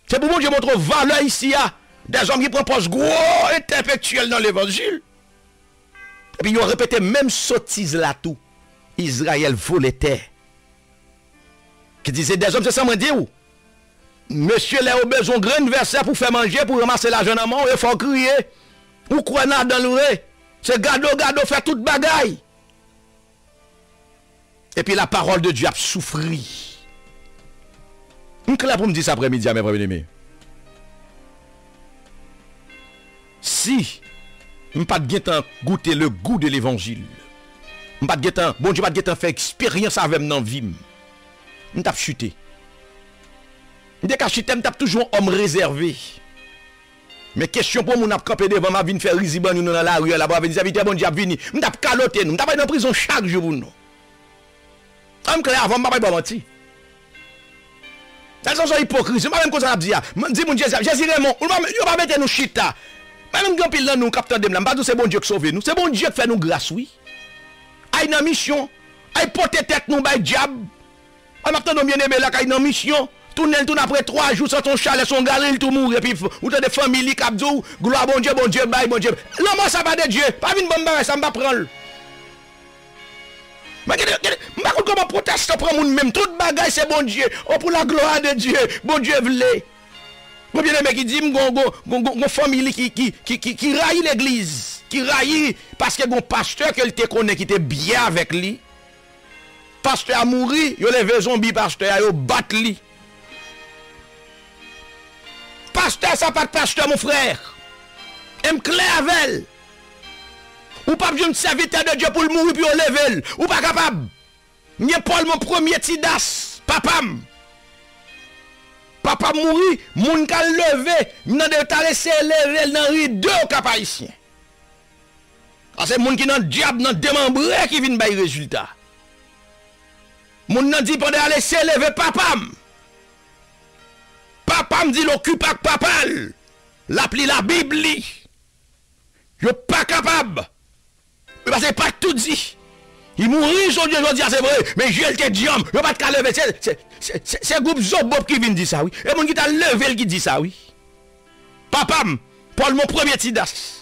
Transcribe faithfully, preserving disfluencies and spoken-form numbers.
Se pou Bondye montre w valè isi a. Dèzòm ki pran pòz gwo entèlektyèl nan levanjil. Epi yo repete menm sotiz la tou. Izrayèl vòlè tè. Ki di se dèzòm, se sa mwen di w. Mesye, lè yo bezwen yon grenn vèsè pou fè manje, pou ranmase lajan nan men w, e fò w kriye. Ou kwè ladan l vre. Se gade w, gade w fè tout bagay. Epi la parole de Dieu ap soufri. M klè pou m di sa aprèmidi a, mè frè byeneme. Si m pa t gentan goute le goût de l'évangile, m pa t gentan, Bondye pa t gentan fè eksperyans avè m nan vi m, m t ap chite. M te ka chite, m t ap toujou yon òm rezève. Men kesyon pou moun ap kanpe devan m ap vin fè rizibann nou nan lari a la, pou ap vin di sèvitè Bondye ap vini. M t ap kalote nou, m t ap al nan prizon chak jou pou nou. Ann klè avè m, m pa bay bò manti. Sa se yon ipokrizi, m pa menm konn sa n ap di a. M di moun Jezi, Jezi renmen w, ou pa, yo pa mete nou chita. Pa menm gen anpil nan nou k ap tande m la, m pa di w se Bondye k sove nou, se Bondye k fè nou gras wi. Ay nan misyon, ay pote tèt nou bay dyab. Ay m ap tande yon byeneme lakay nan misyon, tounen l tounen apre twa jou santi yon chalè, se yon galri l tou mouri, epi ou tande fanmi li k ap di w, glwa Bondye, Bondye bay, Bondye. Lanmò sa pa de Dye, pa vin ban m bagay sa, m pa pran l. Men gade, gade, m pa konn kòman pwotestan pran moun menm. Tout bagay se Bondye. Oh, pour la gloire de Dieu. Bondye vle. Gon byeneme ki di m, gon, gon, gon, gon, gon fanmi li ki, ki, ki, ki, ki rayi legliz. Ki rayi paske gon pastè ke l te konnen ki te byen avèk li. Pastè a mouri, yo leve zonbi pastè a, yo bat li. Pastè sa pa t pastè, mon frè. E m klè avè l. Ou p ap jwenn sèvitè de Dye pou l mouri pou yo leve l. Ou pa kapab. M gen Pòl, mon premye Tidas, papa m. Papa m mouri, moun k al leve, m tande yo t al eseye leve l nan ri de Okap Ayisyen. Sa se moun ki nan dyab, nan demanbre ki vin bay rezilta. Moun nan di pandan y al eseye leve papa m. Papa m di l okipe ak papa l. L ap li Labib li. Yo pa kapab. Yo pa se pa t tou di. Li mouri sonje jodi a, se vre, men je l te djanm. Yo pa t ka leve. Se, se, se, se, se gwoup Zobop ki vin di sa, wi. E moun ki t al leve l ki di sa, wi. Papa m, Pòl, mon premye Tidas.